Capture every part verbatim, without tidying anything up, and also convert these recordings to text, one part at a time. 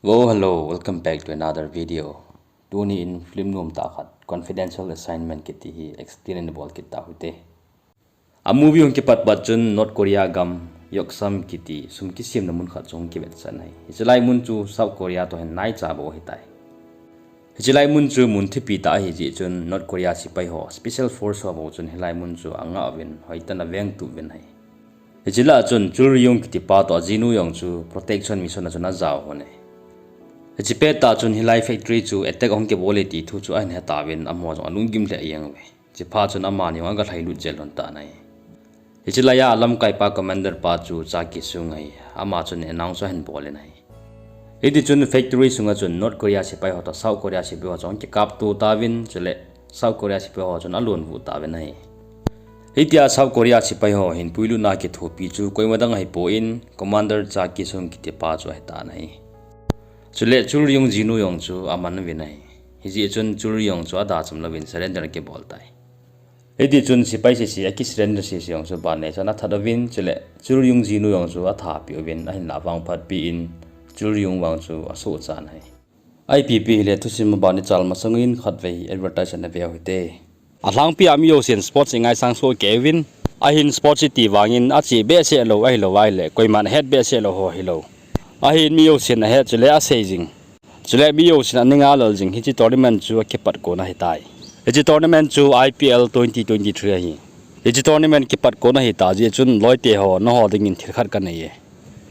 Go hello, welcome back to another video. Tuni in film nom tah khat, Confidential Assignment kiti hi explain in bol kit ta hite. A movie hung kipat pat chun North Korea gam Yoksam kiti sum kisemna mun khat chu hung kivetsah in ahi. Hiche lai mun chu South Korea toh hin naicha bou ahitai. Hiche lai mun chu mun thipi tah ahi jeh chun North Korea sepai ho, special force ho bou chun hilai mun chu angah uvin, hoitah in aveng tup uvin ahi. Hiche lah a chun Chul Ryung kiti pa toh ajinu jong chu protection mission a chun ajao uvin ahi. Hiche pettah chun hilai factory chu attack ahung kibol e ti thu chu ahin hetauvin amaho jong alunggim lheh jeng uve. Hiche phat chun amani jong agalhailut jel lhon tan ahi. Hiche lai a alamkaipa commander pa chu Cha Ki Sung ahi. Ama chun announce ahin bol in ahi. Hiti chun factory sunga chun North Korea sepai ho toh South Korea sepai ho chu ahung kikapto tauvin, chule South Korea sepai ho chun alonvu tauvin ahi. Hitia South Korea sepai ho hin puilutna kithopi chu koima dang ahipoi, Commander Cha Ki Sung kiti pa chu ahitan ahi. Chule Chul Ryung jinu jong chu aman uvin ahi. Hijeh chun Chul Ryung chu adacham louvin surrender akibol tai. Hiti chun sepai sese akisurrender sese jong chu ban nei chan athat uvin, chule Chul Ryung jinu jong chu athapeh uvin, ahinlah vangphatpi in Chul Ryung vang chu asohchan ahi. Ipi pi hile thusim aban ichal masangin khatvei advertise ana veu hite. Alhangpi a mi jousen sports ingaisang soh kei uvin, ahin sports iti vangin ache behseh lou, ahilouva ahile koiman ahet behseh lou ho hilou. Ahin mi jousen ahet chule asei jing. Chule mi jousen aninga lal jing, hiche tournament chu akipat kon ahitai. Hiche tournament chu I P L twenty twenty-three ahi. Hiche tournament kipat kon ahitah jeh chun loite ho, nangho dingin thil khat kanei e.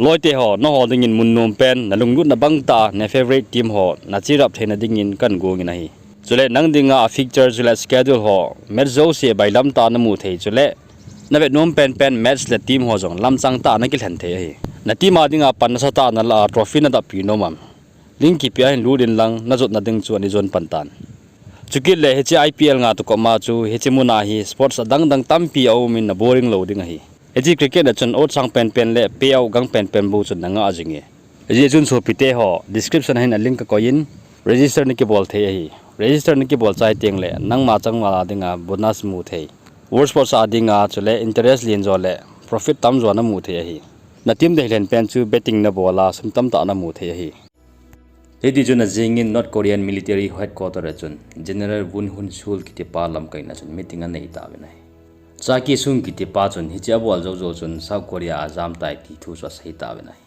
Loite ho, nangho dingin mun nom pen, nalunglutna bangtah a, na favourite team ho nacheer up theina dingin kagongin ahi. Chule nang dinga fixture chule schedule ho, match jouse bailam tah a namu thei chule navet nom penpen match le team ho jong lamchang tah a nakilhen thei ahi. Na team a dinga pan nasatah a nalah a trophy nadoppi nom am? Link kipia hin lut inlang najotna ding chu ana jon pan tan. Chukit le hiche I P L ngah to koma chu hiche muna hi sports adang dang tampi aumin na boring lou ding ahi. Hiche cricket a chun ot sang penpen le payout gang penpen bou chun nangah jinge. Hijeh chun sopite ho, description a hin a link kakoiyin, register nakibol thei ahi. Register nakibol chai tengle nangma changval a dinga bonus mu thei, World Sports a dinga chule interest len jo le profit tamjo namu thei ahi. Na team deilhen pen chu betting nabol a sum tamtah namu thei ahi. Hiti chun ajingin North Korean military headquarter a chun General Won Hun Sul kitipa lamkaina chun meeting anei tauvin ahi. Cha Ki Sung kitipa chun hiche abol jou jou chun South Korea ajam tai ti thu chu asei tauvin ahi.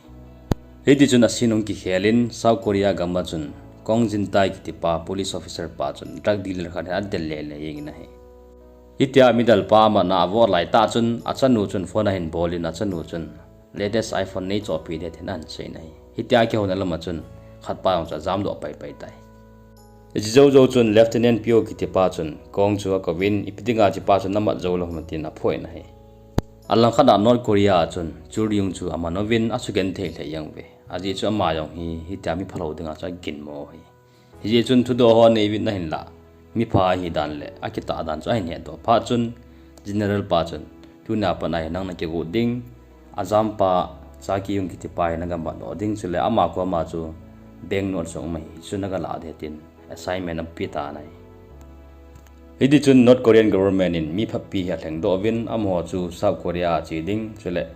Hiti chun a scene hung kikhelin South Korea gam a chun Kong Jin Tai kitipa police officer pa chun drug dealer khat hi adel lele jengin ahi. Hitia midalpa amatna avoh laitah chun achanu chun phone ahin bolin achanu chun latest iPhone neichohpeh ding atin ahin seiyin ahi. Hitia kihouna lama chun khatpa jong chu ajamdoh paipai tai. Hiche jou jou chun Lieutenant Pyo kitipa chun Kong chu akouvin, ipi dinga hichepa chu namat jou lou ham tin aphoh in ahi. Alangkhat a North Korea a chun Chul Ryung chu aman uvin asugenthei lheh jeng uve. Ajeh chu ama jong hi hitia mi phalou dinga chu aginmo u ahi. Hijeh chun thudoh ho neiuvin ahinlah, mipha ahidan le akitah dan chu ahin hetdoh phat chun General pa chun, tunia pat a hi nang nakigot ding, ajampa Cha Ki Sung kitipa hi nagamatdoh ding chule ama koma chu bank note jong um ahi, chu nagalah ding tin assignment apetan ahi. Hiti chun North Korean government in mi phapi hi alhengdoh uvin amaho chu South Korea a che ding chule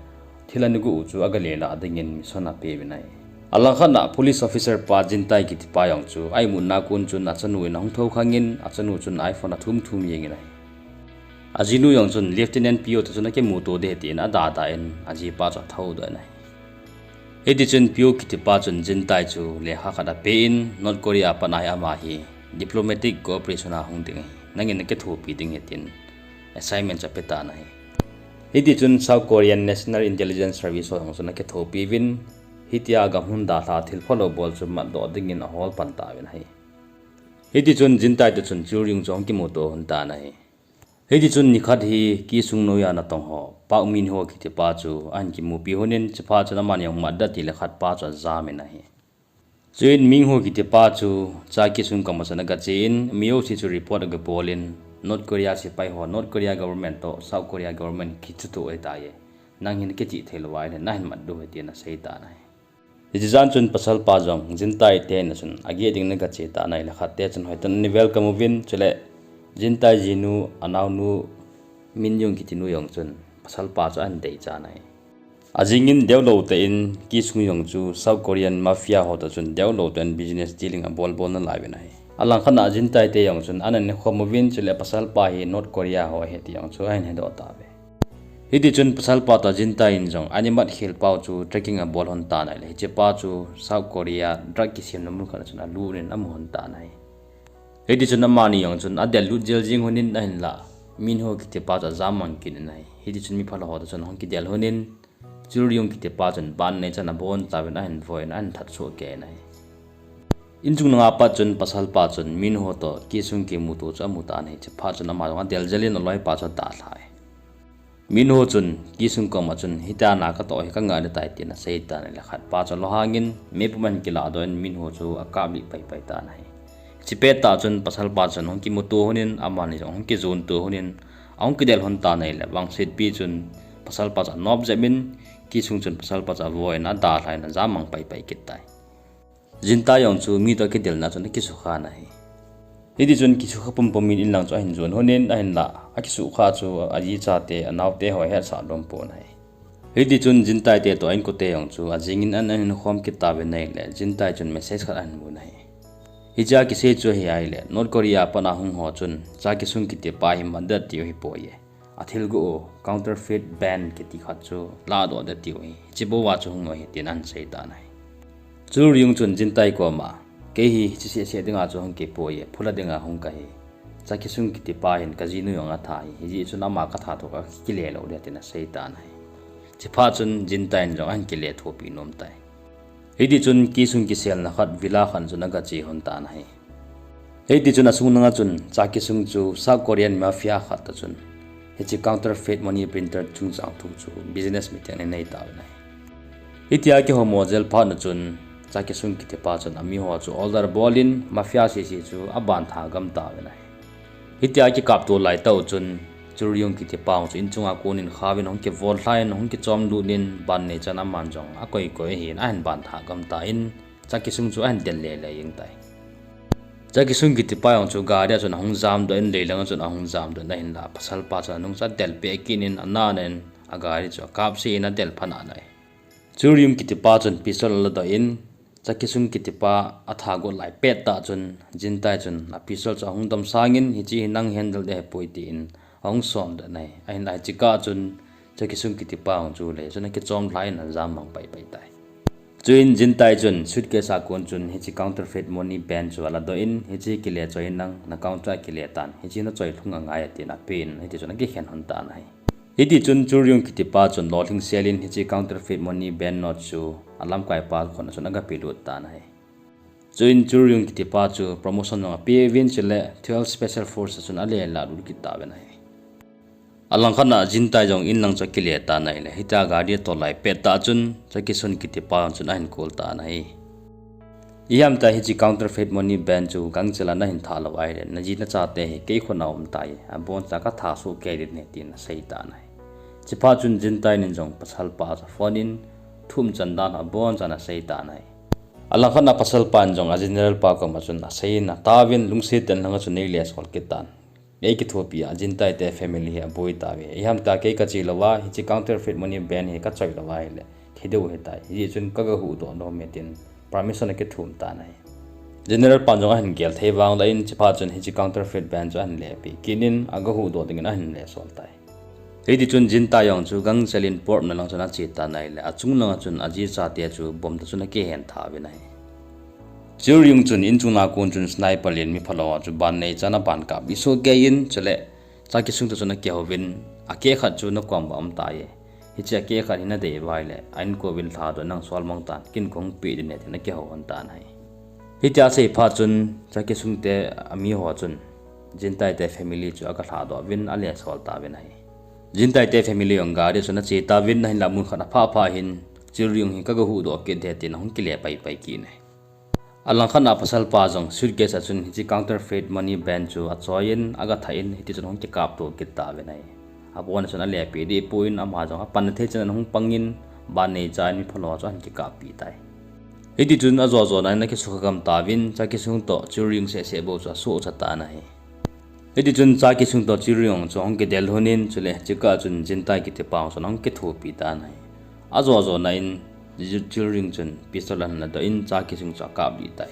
thil anagot u chu agalelah dingin mission apeuvin ahi. Alangkhat a police officer pa Jin Tai kitipa jong chu a-imutna kon chun achanu in ahung thoukhangin achanu chun iPhone athum thum jengin ahi. Ajinu jong chun Lieutenant Pyo toh chun akimuto ding ahi tin adadah in ajipa chu athoudoh in ahi. Hiti chun Pyo kitipa chun Jin Tai chu lekha khat apen North Korea a pat a hi ama hi diplomatic cooperation a hung ding ahi, nangin nakithopi ding ahi tin assignment chu apetan ahi. Hiti chun South Korean National Intelligence Service ho jong chun akithopiuvin, hitia gam hung dalha thil phalou bol chu matdoh dingin ahol pan tauvin ahi. Hiti chun Jin Tai toh chun Chul Ryung chu ahung kimuto lhon tan ahi. Hiti chun nikhat hi Ki Sung noiya natong ho Park Min Ho kitipa chu ahin kimupi lhonin, chuphat chun amani jong mat ding atile khatpa chu ajamin ahi. Chuin Min Ho kitipa chu Cha Ki Sung koma chun agachen, mi jouse chu report agabolin, North Korea sepai ho North Korea government toh South Korea government kichuto ahitai. Nang hin kichih theilou ahile nahin mat diu ahi tin aseitan ahi. Hiche jan chun pasalpa jong Jin Tai te in'a chun ageh dingin agache tan ahile khatte chun hoitah in ana welcome uvin, chule Jin Tai jinu anaonu Min Young kitinu jong chun pasalpa chu ahin deichan ahi. Ajing in deulou tah in Ki Sung jong chu South Korean mafia ho toh chun deulou tah in business dealing abol bol nalai uvin ahi. Alangkhat a Jin Tai te jong chun an ahin khom uvin, chule pasal pa hi North Korea ho ahi ti jong chu ahin hedoh tauve. Hiti chun pasal pa toh Jin Tai in jong an imat khel pau chu tracking abol lhon tan ahile, hiche pa chu South Korea drug kisemna mun khat a chun alut in amu lhon tan ahi. Hiti chun amani jong chun adel lut jel jing lhon in ahinlah, Min Ho kiti pa chu ajam mang kit in ahi. Hiti chun mi phalou ho toh chun ahung kidel lhon in, Chul Ryung kiti pa chun ban neichan abon tauvin ahin voi in ahin that soh kei in ahi. Inchung langa pat chun pasal pa chun Min Ho toh Ki Sung kimuto chu amu tan ahi. Chuphat chun ama jong adel jel in aloi pa chu adalhai. Min Ho chun Ki Sung koma chun, "Hitia na katoh hi kangah ding tai," tin asei tan ahile, khat pa chu alo hang in meh pum ahin kiladoh in Min Ho chu akap lih pai pai tan ahi. Hiche pet tah chun pasal pa chun ahung kimuto lhon in, amani jong ahung kijon to lhon in, ahung kidel lhon tan ahile, vangsetpi chun pasal pa chu anop jep in, Ki Sung chun pasal pa chu avoi in adalha in ajam mang pai pai kit tai. Jin Tai jong chu mi toh akidelna chun akisukha in ahi. Hiti chun kisukha pum pum in inlang chu ahin jon lhon in ahinlah, akisukha chu aji chate, anaote ho ahetsah lom pon ahi. Hiti chun Jin Tai te toh a inkote jong chu ajing in an ahin khom kit tauvin ahile, Jin Tai chun message khat ahin mun ahi. Hichea kisei chu ahi ahile, North Korea a pat a hung ho chun Cha Ki Sung kiti pa hi mat ding atiu ahipoi e. Athilgoh u counterfeit band kiti khat chu ladoh ding atiu ahi. Hiche bou a chu hung u ahi tin ahin sei tan ahi. Chul Ryung chun Jin Tai koma, "Kei hi hiche seh seh dinga chu hung kei poi e, phula dinga hung kahi. Cha Ki Sung kiti pa hin kajinu jong atha ahi. Hijeh chun ama katha toh kakile lou ding," tin asei tan ahi. Chuphat chun Jin Tai in jong ahin kile thopi nom tai. Hiti chun Ki Sung kiselna khat villa khat chun agache lhon tan ahi. Hiti chun asung langa chun Cha Ki Sung chu South Korean mafia khat toh chun hiche counterfeit money printer chungchang thu chu business meeting anei tauvin ahi. Hitia kihomo jel phat na chun Cha Ki Sung kiti pa chun ami ho chu order bol in mafia sese chu aban tha gam tauvin ahi. Hitia kikapto lai tah u chun Chul Ryung kiti pa jong chu inchunga kon in khauvin ahung kivol lhai in ahung kichom lut in ban neichan aman jong akoi koi ahin ahin ban tha gam tan Cha Ki Sung chu ahin del le le jeng tai. Cha Ki Sung kiti pa jong chu gari a chun ahung jamdoh in, lei langa chun ahung jamdoh in ahinlah, pasal pa chun anung chu adel peh kit in, anan in agari chu akapse in adel phat nai. Chul Ryung kiti pa chun pistol aladoh in, Cha Ki Sung kiti pa atha got lai pet tah chun, Jin Tai chun a pistol chu ahung dom sang in, "Hiche hi nang handle ding ahipoi," tin ahung somdoh nai. Ahinlah hiche kah chun, Cha Ki Sung kiti pa jong chu lei chun akichom lhai in ajam mang pai pai tai. Chuin Jin Tai chun suitcase a kon chun hiche counterfeit money band chu aladoh in, "Hiche kile choi in nang, na account a kile tan, hiche nachoi lhung angai," tin apen, hiti chun akikhen lhon tan ahi. Hiti chun Chul Ryung kiti pa chun lolhing sel in hiche counterfeit money band note chu alamkai pa khut a chun agape lut tan ahi. Chuin Chul Ryung kiti pa chu promotion jong apeuvin, chule twelve Special Force a chun ale la lut kit tauvin ahi. Alangkhat a Jin Tai jong inlang chu akile tan ahile, hitia gari atol lai pet tah chun Cha Ki Sung kiti pa jong chun ahin call tan ahi. Ijemtia hiche counterfeit money band chu gangchel a nahin thah lou ahile, naji nachate hi kei khut a um tai, abon cha katha soh kei ding ahi, tin asei tan ahi. Chuphat chun Jin Tai in jong pasal pa chu phone in thu umchan dan abon chan asei tan ahi. Alangkhat a pasal pan jong a general pa koma chun asei in ataovin, lungset tah in langa chun eile asol kit tan. Eikithopi a Jin Tai te family hi aboi tauve. Ijemtia kei kache louva, hiche counterfeit money band hi kachoi louva ahile, thi ding ahitai. Hijeh chun kaga huhdoh nom e tin permission akithum tan ahi. General pan jong ahin gel thei vang lah in, chuphat chun hiche counterfeit band chu ahin lepeh kit in, aga huhdoh dingin ahin lesol tai. Hiti chun Jin Tai jong chu gangchel in port na lang chun ache tan ahile, achung langa chun aji achate chu bomb toh chun akihen tha uvin ahi. Chul Ryung chun inchung a kon chun sniper lien mi phalou a chu ban neichan aban kap soh kei in, chule Cha Ki Sung toh chun akihouvin, "Akeh khat chu nakom a um tai. Hiche akeh khat hi nadei uva ahile, a inkouvin lhadoh in nang sol mang tan, kin kahung peh ding ahi," tin akihou lhon tan ahi. Hitia asei phat chun Cha Ki Sung te amiho chun Jin Tai te family chu aga lhadoh uvin alesol tauvin ahi. Jin Tai te family jong gari a chun ache tauvin, ahinlah mun khat aphah phat hin, Chul Ryung hi kaga huhdoh kit ding ahi tin ahung kile pai pai kit in ahi. Alangkhat a pasal pa jong suitcase a chun hiche counterfeit money band chu achoi in aga thah in, hiti chun ahung kikapto kit tauvin ahi. Abon a chun alepeh ding apoh in, ama jong apanna thei chan ahung pang in, ban neichan mi phalou a chu ahin kikappi tai. Hiti chun ajo jo nan akisukha gam tauvin, Cha Ki Sung toh Chul Ryung seh seh bou chu asohcha tan ahi. Hiti chun Cha Ki Sung toh Chul Ryung chu ahung kidel lhon in, chule chukah chun Jin Tai kiti pa jong chun ahung kithopi tan ahi. Ajo jona in Chil Ryung chun pistol ahin ladoh in Cha Ki Sung chu akap lih tai.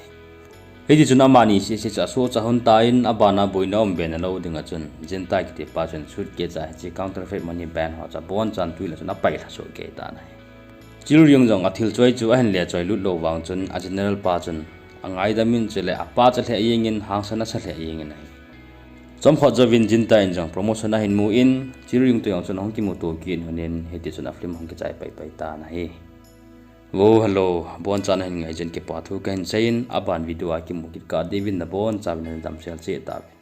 Hiti chun amani sese chu asohcha lhon tan, abana boina um be nalou dinga chun Jin Tae kiti pa chun suitcase a hiche counterfeit money band ho chu abonchan twi lah chun apailha soh kei tan ahi. Chil Ryung jong athil choi chu ahin le choi lut lou vang chun a general pa chun angaidam in chule apa chu alheh jeng in hangsan asa lheh jeng in ahi. Chomkhat jouvin Jin Tae in jong promotion ahin mu in, Chil Ryung toh jong chun ahung kimuto kit lhon in, hiti chun a film ahung kichai paipai tan ahi. Vo, hello, abonchan nahin ngai jeh in kipa thu kahin sei in, aban video a kimu kit kah diuvin nabonchauvin nadamsel cheh tauvin.